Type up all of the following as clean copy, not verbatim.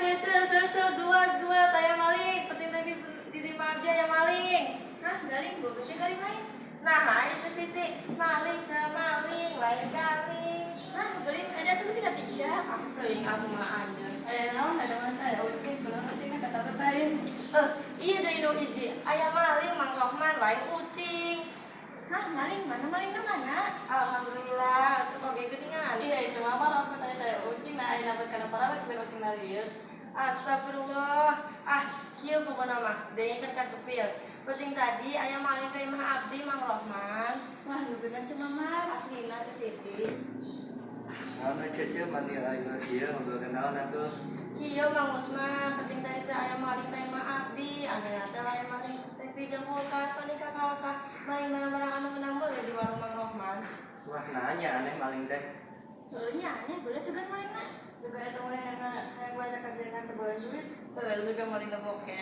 Cece, cece, dua, dua, taya maling. Penting lagi di lima abdi aya maling. Hah, garing, gua baca garing lain. Nah, itu Siti, maling, ce, maling, lain galing. Hah, beli ada tuh masih ketiga. Ah, teuing aku mah aja. Aya naon ada masa ya ucing belum ucing kata lain. Eh, iya deui nu hiji. Aya maling Mang Rohman lain ucing. Hah, maling mana maling nu mana? Alhamdulillah, cek oge geuningan. Iya itu mah aku tanya tanya ucing nah aya dapat kana para sebenarnya ucing dari ieu. Astagfirullah. Ah, kieu pokona mah, dengekeun ka cepil. Penting tadi aya maling ka imah abdi Mang Rohman. Wah, lu bener cuma mar. Aslina Ceu Siti. Naon cece manggil aing ieu ngobrol naon atuh. Kieu Mang Usman, penting tadi teh aya maling ka imah abdi, anu teh lain maling TV jeung kulkas paling ka kalakah maling barang-barang anu menang meuli di warung Mang Rohman. Wah nanya aneh maling teh. Soalnya aneh, boleh juga maling mah. Juga itu mulai yang banyak kerjaan teu boleh duit. Terus juga maling boke.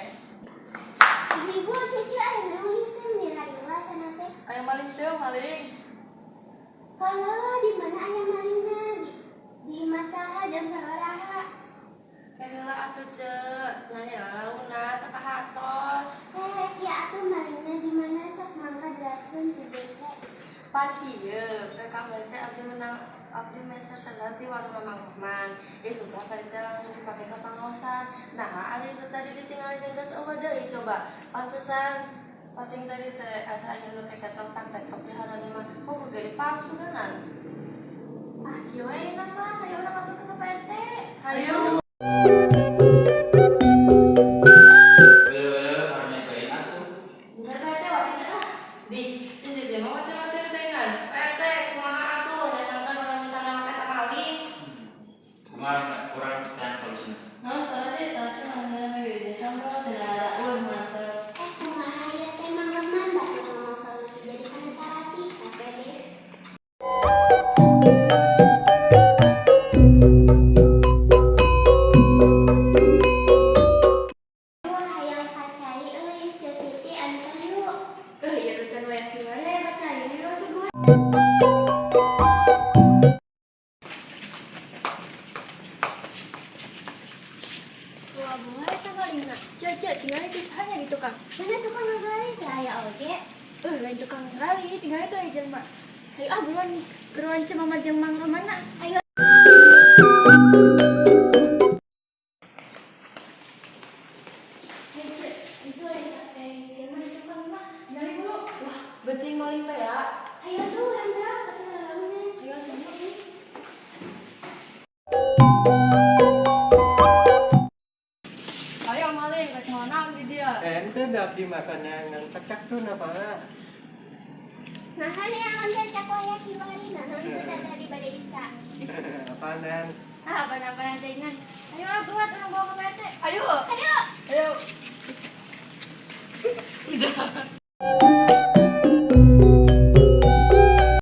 Ibu cucu aya naon ieu teh meni sana teh. Aya maling teh maling. Kalau di mana aya malingna di imah saha jam sabaraha? Heula atuh Ceu, nanya launa teu kahartos. Eh, ya atuh malingna di mana sok mangga jelaskeun si teh. Pan kieu, teh kamari teh abdi menang abdi meser sandal ti warung Mang Rohman. Isuk teh teh langsung dipake ka pangaosan. Nah, ari isuk tadi ditinggali teh geus euweuh deui coba. Pantesan pating tadi teh asa aya nu keketrok tak tektok di hareupeun mah kok gede palsu. Ah, kieu we nama, ayo urang laporkeun ka Pak RT. Hayu. Heueuh, karunya teuing atuh. Bener Pak RT, waktu ah. Di Siti mah watir-watir teuingan. Pak RT kumaha atuh nyasangkeun urang bisa nangkep eta maling. Kumaha urang dan solusina. Nah, tadi tasnya mana di desa mah tidak ada uang mantep. Eh, kumaha ieu teh Mang Rohman batu ngomong solusi jadi kana tarasi kape deh. Wah, hayang ka cai euy, Ceu Siti anter yuk. Eh, iya rutan wae kieu we ka cai yuk atuh gue. Wah, bunga eta malingna. Ceu, ceu, tinggal itu hanya di tukang. Mana tukang ngagali teh aya oge? Eh, lain tukang gali, tinggal itu aja jelema. Ayo ah buruan buruan Ceu Mama jeung Mang Romana. Ayo. Ayo, Ceu, itu aya jelema di tukang mah. Tinggal buru. Wah, beuting maling teh ya. Ayo tuh anda ketinggalan. Ayo cenah. Ayo maling, rek naon di dia. Ente da abdi makan yang cekcek tuh napala. Nah, kan yang anda cak waya kiwari nah naon teh tadi bade isa. Apaanan? Ah, apa-apa teuingan. Ayo ah buruan urang bawa ke Pak RT. Ayo. Ayo. Ayo. Udah.